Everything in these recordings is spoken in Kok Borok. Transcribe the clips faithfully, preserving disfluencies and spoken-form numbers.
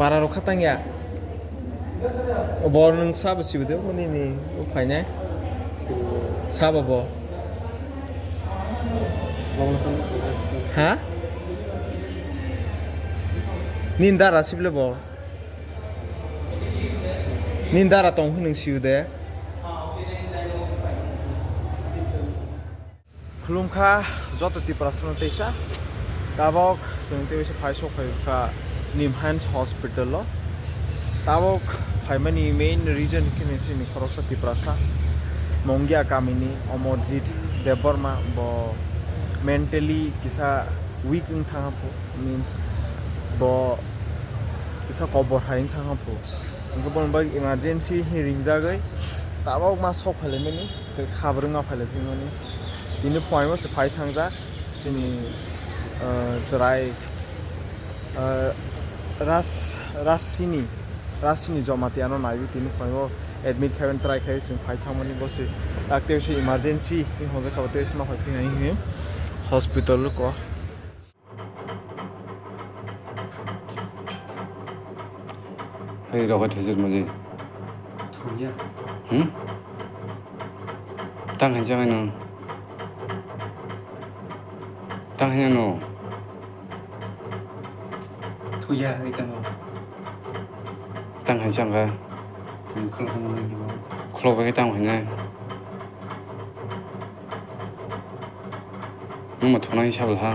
Para rok kha tang ya. Bo nwng sabo sibo de, bo nini o phainai. Sabo bo. Ha? Nini dara sible bo. Nini dara tong hwnwi nwng sibo de. Khulumkha joto Tiprasano teisa. Tabok chwng teisa phai sok phai kha Nimhans Hospital o. Tabok phaimani main reason khe chini khoroksa Tiprasa Mongia kamini Omorjit Debbarma, bo mentally kisa weak wng thang phu, means bo kisa kobor hai wng thang phu. Hwnkhe bono bagwi emergency hinwi ringjagwi tabok ma sok phailaimani. Tei khabrwng ma phailai phimani. Tini phuaino se phai thangjak chini, ah, chwrai, ah, Ras-, Rasini, Rasini Jamatia no naiwi tini phuaino admit khai try khai chwng phai thangmani bo se. Dak tei se emergency hinwi hwnjak kha, tei se ma phai phai hinwi hospital o ko. Hai, rogo thesir muji. Thuya. Hmm? Tang hai jangai no. Tang hai no. Thuya, hai tamo. Tang hai janga. Khulok tamo nai ni bo. Khulok bai tang hai na. Nungma thunani sabla ha.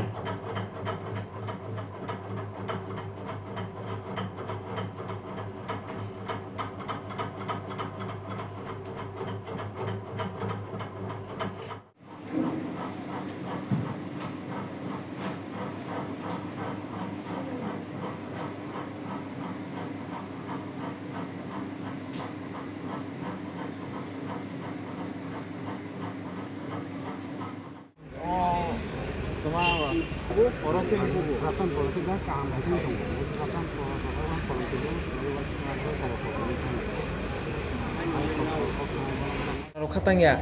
Rok kha tang ya.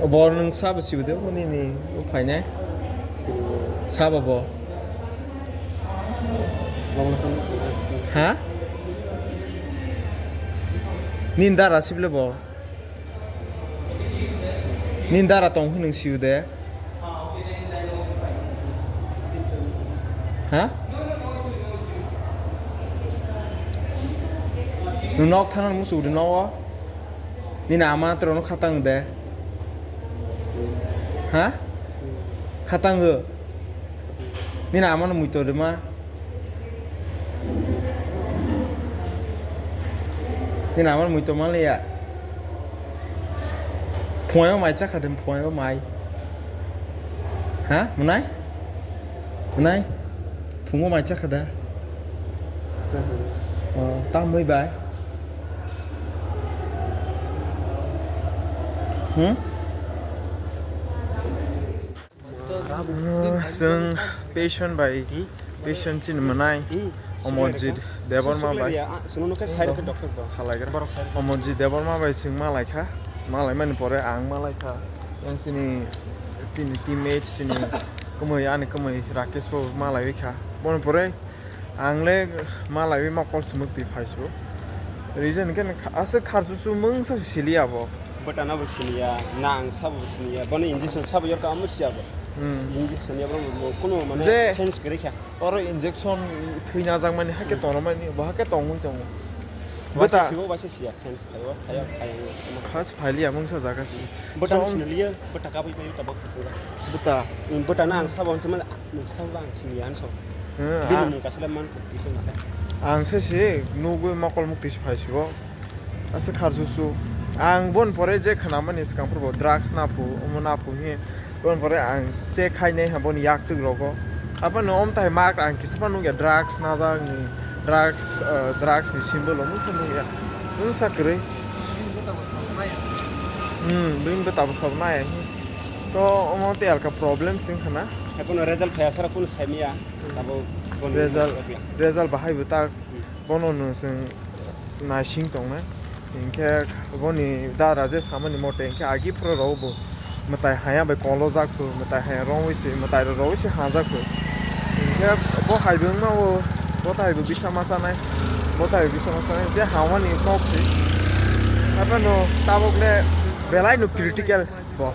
Bo nwng sabo sibo de, bo nini o phainai. Sabo bo. Ha? Nini dara sible bo. Nini dara tong hwnwi nwng sio de? Ha? Nwng nok thana muchung de nogo? Nini ama toro no khatang de? Ha? Khatang o? Nini ama no muito de ma? Nini ama no muito ma le ya? Phuaio mai chakha de, phuaio mai. Ha? Mwnai? Mwnai? Phungo mai chakha da? Chakha. Oh, tamwi bai? Hmm? Chwng patient bai patient chini mwnai Omorjit Debbarma bai. Salaigra. Omorjit Debbarma bai chwng malaikha. Malaimani pore ang malaikha. Yang chini, chini teammate chini kwmwi, ani kwmwi Rakesh bo malaiwi kha. Boni pore Ang le malaiwi mokol sumuk twi phaisu. Reason khe aswk kharsusu mungsa se siliya bo. Bwtano bo siniya, na ang sabo bo siniya, bono injection sabo yorka omo siya bo. Hmm. Injection ya bo kuno mane je sense kwrwi kha. Oro injection thwi najakmani hake hmm toromani, bo hake tongwi tongo. Waisa bwta sibo waisa siya, sense phaiwa, phaiya, phaiya. Khas phailiya mungsa jaga si. Bwtano siniliya, bwta kabui phaiwi tabok khasunga. Bwta. Bwtano ang sabo se mane Nung sakha ba ang simi ya, ang sok. Hmm, bini ah. Mung kasila man kok tisa masa. Ang se si nugwi mokol muk tisa phai sibo. Asa kharsusu. Ang bon pore je khana mani swkang purbo drugs na phu, omo na phu hi. Bon pore ang che khai nai ha boni yak twk rogo. Apa no om tai mak ang kisa pa nugya drugs na jak ni drugs, eh, drugs ni symbol omo sa nugya. Nung sa kwrwi. Hmm, bini bwta bo sabo nai. So, omo tei alka problem sing khana. Hai kuno result phaiya sara kuno saimiya. Abo kuno result, result bahai bo tak hmm bono no sing naising tongnai. Hinkhe boni dara je samani mote hinkhe agi phuru rok bo mwtai haya bai kolo jak phu, mwtai haya rongwi se, mwtai rok rogwi se ha jak phu. Hinkhe bo hai bo wngma o Bo tai bo bisa ma sanai. Bo tai bisa ma sanai. Je hawani kok si. Apa no tabok le belai no critical bo.